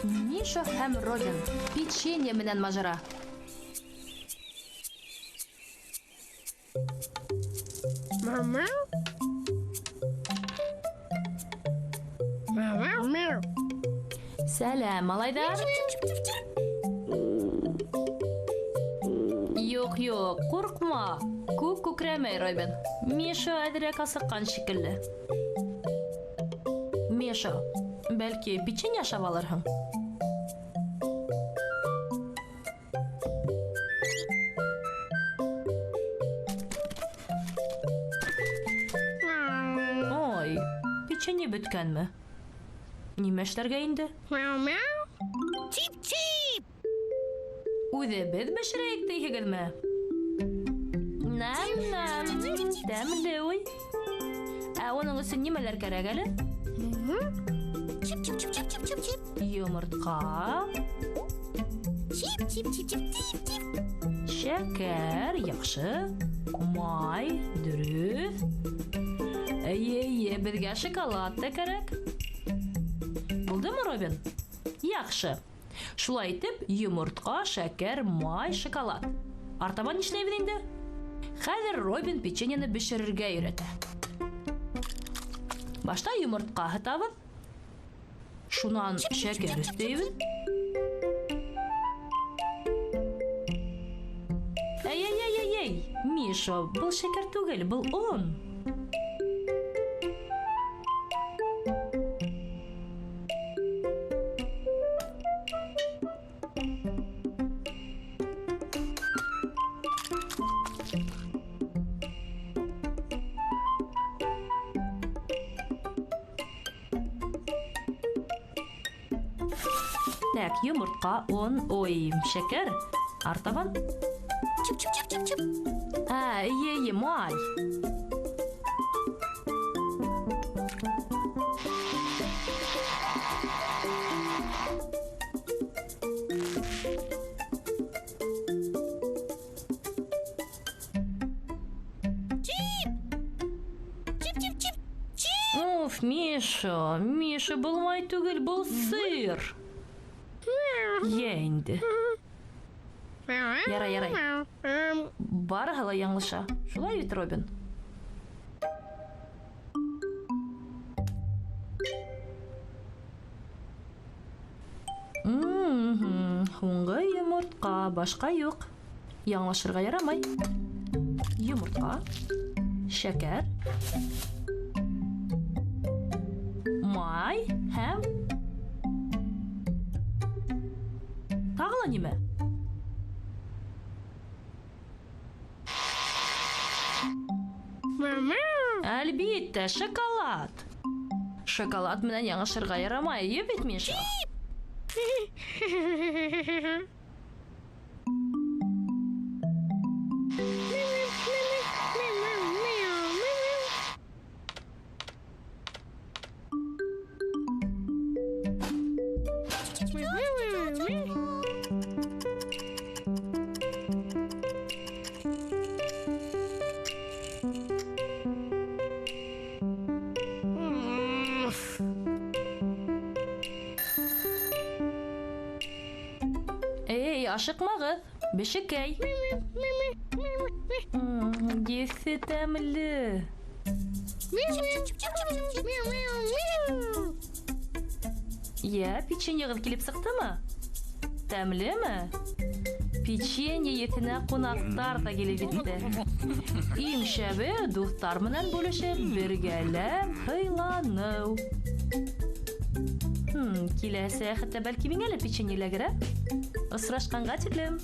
Миша һәм Робин. Печенье менән мажара. Мама. Мама. Сәләм, малайҙар. Юҡ, юҡ, ҡурҡма. Күк күкрәмәй, Робин. Миша әҙерәк асыҡҡан шикелле. Миша, бәлки печенье ашап алырһың? Ой, печенье бөткәнме? Нимә эшләргә инде? Чип-чип! Үҙебеҙ бешерәйек тиһегеҙме? Нәм-нәм, тәмле уй. Ә уның өсөн нимәләр кәрәк әле? Чип-чип-чип-чип-чип-чип. Йомортҡа, Чип-чип-чип-чип-чип. шәкәр, яҡшы, май, дөрөҫ. Эйе, эйе, беҙгә шоколад та кәрәк. Булдымы, Робин? Яҡшы. Шулай итеп, йомортҡа, шәкәр, май, шоколад. Артабан нишләйбеҙ инде? Хәҙер Робин печеньены бешерергә өйрәтә. Башта йомортҡа һытабыҙ. Шунан шәкәр өҫтәйбеҙ. Әй-әй-әй-әй-әй, Миша, был шәкәр түгел, был он. Так, йомортҡа, он, ой, шәкәр. Артабан. Чип-чип-чип-чип-чип. Ә, эйе, эйе, май. Чип! Чип-чип-чип. Чип! Уф, Миша, Миша, был май түгел, был сыр. Йә инде. Ярай, ярай. Барыһы ла яңылыша. Шулай бит, Робин? Һуңғы йомортҡа, башҡа юҡ. Яңылышырға ярамай. Йомортҡа, шәкәр, май һәм тағы ла нимә? Әлбиттә, шоколад. Шоколад менән яңылышырға ярамай, эйе бит, Миша? Эй, ашыҡмағыҙ, бешекәй. Еҫе тәмле. Йә, печеньеғыҙ килеп сыҡтымы? Тәмлеме? Печенье еҫенә ҡунаҡтар ҙа килеп етте. Иң шәбе дуҫтар менән бүлешеп, бергәләп һыйланыу. Киләһе сәйәхәттә бәлки миңә лә печенье эләгер, ә? Осрашҡанға тиклем.